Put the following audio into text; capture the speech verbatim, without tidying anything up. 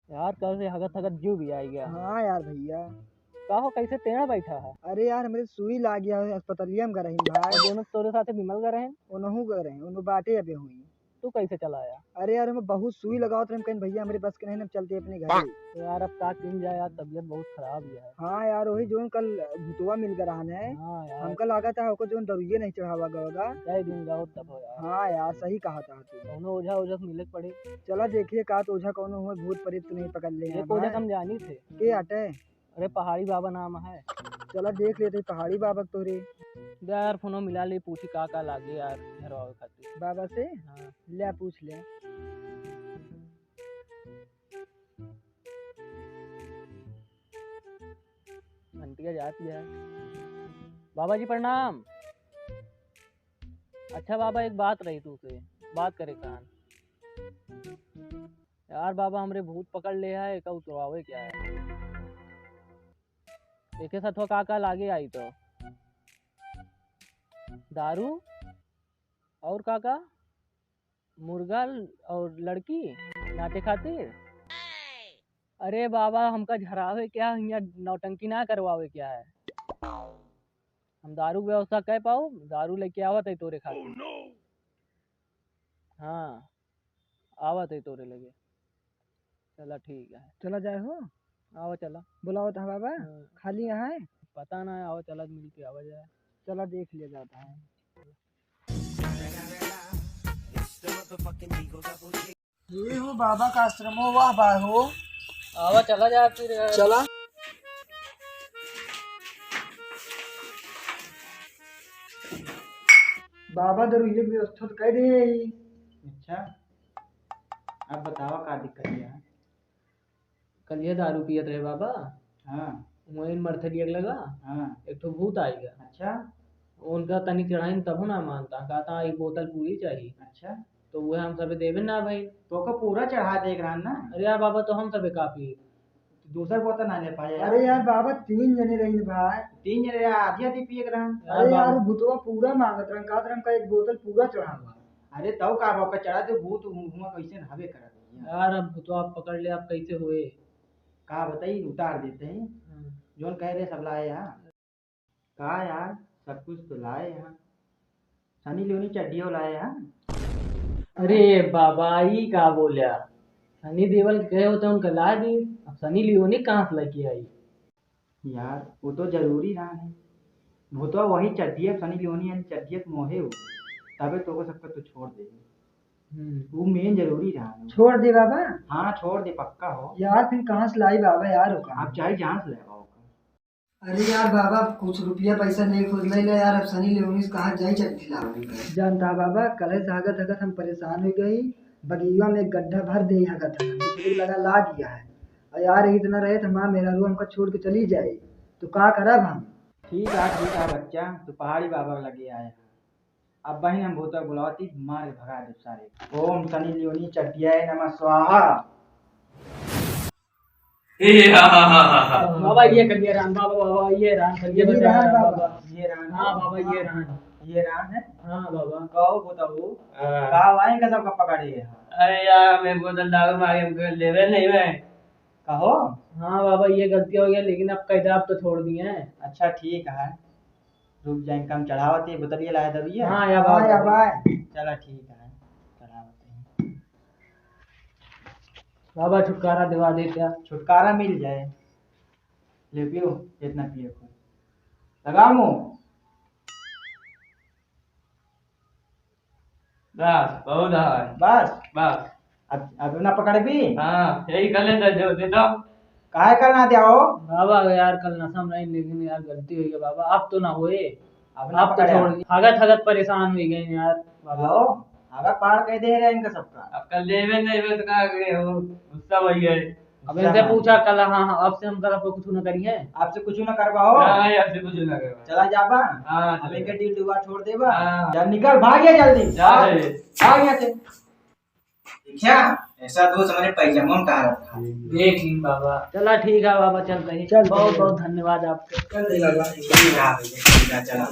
यार, कल से हगत हगत जीव भी आई गया। हाँ यार भैया। का हो, कैसे टेढ़ बैठा है? अरे यार, हमरे सुई लाग गया है, अस्पतालिया में गए रही भाई। और दोनों तोरे साथे विमल गए रहे? उनहू गए रहे, उनहू बाटे अबे हुई। तू कैसे चला आया? अरे यार, हमें बहुत सुई लगावत रहे, हम कहेन भैया हमरे बस के नहीं, हम चलते अपने घर। तो यार, अब का किन जाए यार, तबीयत बहुत खराब ही है। हाँ यार, वही जोन कल भूतवा मिल गए रहन है। हाँ यार। हमका लागत है ओकर जोन दरुइये नहीं चढ़ावा गवा गा। कई दिन गाओ तब हो यार। हाँ यार, सही कहा था तू। कौनो ओझा ओझा से मिले के पड़े। चला देखिए का तो ओझा कौनो हुए, भूत प्रेत तो नहीं पकड़ ले एक हैं ओझा भाई। हम जानी थे। के आटे? अरे पहाड़ी बाबा नाम है। चला देख लेते पहाड़ी बाबा के तोरे। दे यार, फोनो मिला ले, पूछी का का लागे यार झरवावे खातिर। बाबा से? हाँ। ले पूछ ले। घंटिया जाती है। बाबा जी प्रणाम। अच्छा बाबा, एक बात रही तू से, बात करे कान। यार बाबा, हमरे भूत पकड़ ले है, एका उतरवावे क्या है? एके साथ का का लागे आई तो? दारू? और का का? मुर्गा ल-, और लड़की नाचे खातिर? अरे बाबा, हमका झरावे क्या, हियाँ नौटंकी ना करवावे क्या है? हम दारू के व्यवस्था कर पाओ, दारू लेके आवत है तोरे खातिर। हाँ, आवत है तोरे लगे। चला ठीक है। चला जाए हो? आवा चला। बुलावत है बाबा? हाँ। खाली यहाँ है? पता ना है, आवा चला मिल के आवा जाए। चला देख लिया जाता है। ये हो बाबा का आश्रम हो, वाह बा हो। आवा चला जा फिर। चला। बाबा दरुइये के व्यवस्था तो कर दे ही। अच्छा, अब बतावा का दिक्कत है? कल ये दारू पियत रहे बाबा। हाँ। वहीं मरथलिया के लगा। हाँ। एक ठो भूत आइगा। अच्छा। उनका तनी चढ़ाइन तबो ना मानता, कहता एक बोतल पूरी चाहिए। अच्छा। तो वह हम सबे देवे ना भाई। तो ओका पूरा चढ़ा दे एक रान ना। अरे यार बाबा, तो हम सबे का पी? दूसर बोतल ना ले पाए यार। अरे यार बाबा, तीन जने रही भाई। तीन जने रहे, आधी आधी पिए के रहन। अरे यार यार, बाबा। भूतवा पूरा मांगत रहन, कहत रहन का एक बोतल पूरा चढ़ावा। अरे तब का बाबा, चढ़ा दे, भूत हुआ कैसे हवे करत है यार। यार अब भूतवा पकड़ ले, अब कैसे होए? का बताई, उतार देते हैं। हम्म। जोन कह रहे सब लाए यहाँ। का यार, सब कुछ तो लाए यहाँ। सनी लियोनी चड्डियो लाए यहाँ। अरे बाबा, ई का बोल्या? सनी देओल के कहे होते उनका ला दी, अब सनी लियोनी कहाँ से लेके आई? यार, वो तो जरूरी रहा है। वो तो वही चड्डिया, सनी लियोनी वाली चड्डिया के मोहे हो, तबे तो हो सकता तो छोड़ दे। हम्म। वो मेन जरूरी रहा है। छोड़ दे बाबा। हाँ, छोड़ दे, पक्का हो। यार, फिर कहाँ से लाई बाबा यार, ओका? आप चाहे जहाँ से ले आओ ओका। अरे यार बाबा, कुछ रुपया पैसा ले खुद ले ले यार, अब सनी लियोनी से कहाँ जाई चड्डी लावे के? जानता बाबा, कल से हगत हगत हम परेशान हो गई। बगिया में एक गड्ढा भर दे हगत हगत, दूसरे के लगा लाग गया है। और यार, इतना रहे तो माँ मेहरारू हमका छोड़ के चली जाए, तो का करब हम? ठीक है, ठीक है बच्चा, तू पहाड़ी बाबा के लगे आए। अब बहिन हम भूतवा बुलावती, मार के भगा दे सारे। ओम सनी लियोनी चड्डियाय नमः स्वाहा। बाबा, ये करिए राम, बाबा, बाबा, ये राम, करिए ये बता राम, राम, बाबा। बाबा। ये राम हाँ, है। बाबा, ये राम। ये राम है। हाँ, बाबा। कहो भूतवा। हाँ। का वाइन का सबका पकड़े है? अरे यार, मैं बोतल दारू मांगे, हमको लेवे नहीं मैं। कहो। हाँ बाबा, ये गलती हो गया, लेकिन अब कैदा अब तो छोड़ दिए हैं। अच्छा, ठीक है। रुक जा, इनका हम चढ़ावत है, बोतलिया लाया दरुइया। हाँ, या हाँ, बाबा। या बाय। चला, ठीक है, चढ़ावत है। बाबा, छुटकारा दिवा दे क्या? छुटकारा मिल जाए, ले पियो, जितना पिए को। लगा मुंह। बस, बहुत है। बस? बस। अब, अब ना पकड़बी? हाँ, यही कर लेता जो, दे दो। काहे कर ना दिया हो? बाबा, यार, कल नशा में रही, लेकिन यार, गलती हो गई बाबा, अब तो ना होए। अब ना अब तो पकड़े। छोड़ दी। हगत, हगत परेशान हो गए यार, बाबा। लो, हगत पार कर दे रहे इनका सबका। अब कल देवे नहीं, देवे तो कहा गए हो, गुस्सा हो गए। अब इनसे पूछा कल, हाँ, हाँ, अब से हम कल आपको कुछ ना करिए। अब से कुछ ना करवाओ। हाँ, अब से कुछ ना करवाओ। चला जाबा। हाँ, अब चला। इनके डील डुबा छोड़ देबा। हाँ। जब निकल, भाग जा जल्दी। जा भाग, रे। भाग यहाँ से। देखा, ऐसा दोस्त हमारे पैजामा में डाला था। देख ली बाबा। चला ठीक है बाबा, चल रही। चल बहुत, बहुत धन्यवाद आपके। चल रही बाबा। ठीक है, ठीक है, चला।